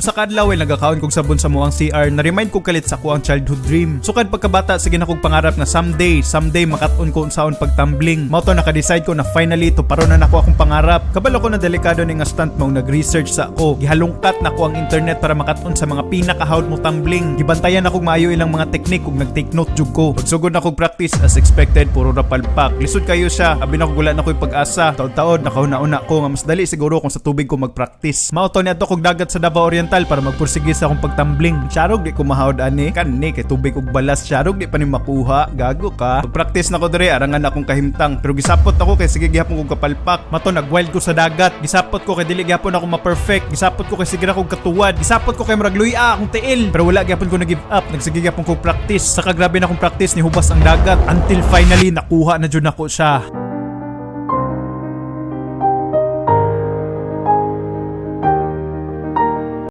Usa ka adlaw ay nagakaon kog sabon sa among CR, na-remind ko kalit sa akoang childhood dream. Sukad pagkabata, sige na kog pangarap nga someday, someday makat-on ko unsaon pagtumbling. Mao to naka-decide ko na finally tuparon na nako akong pangarap. Kabalo ko na delikado ni nga stunt, mao nag-research sa ako. Gihalungkat nako ang internet para makat-on sa mga pinakahawd mo tumbling. Gibantayan ako maayo ilang mga teknik ug nag-take note jud ko. Pagsugod na kog practice, as expected, puro ra palpak. Lisod kayo siya. Abi nako wala na ko'y pag-asa. Taod-taod nakahuna-una ko nga mas dali siguro kung sa tubig ko mag-practice. Mao to niadto kog dagat sa Davao Oriental para magpursige sa akong pagtumbling. Siyarog di ko mahawd ani. Kani kay tubig ug balas, siyarog di pa ni makuha. Gago ka. Pag-practice nako diri, arangan akong kahimtang. Pero gisapot ako kay sige gihapon kog kapalpak. Mato nag-wild ko sa dagat. Gisapot ko kay dili gihapon ako ma-perfect. Gisapot ko kay sige ra kog katuwad. Gisapot ko kay murag luya akong tiil. Pero wala gihapon ko na give up. Nagsige gihapon ko practice. Saka grabe na akong practice, ni hubas ang dagat until finally nakuha na jud nako siya.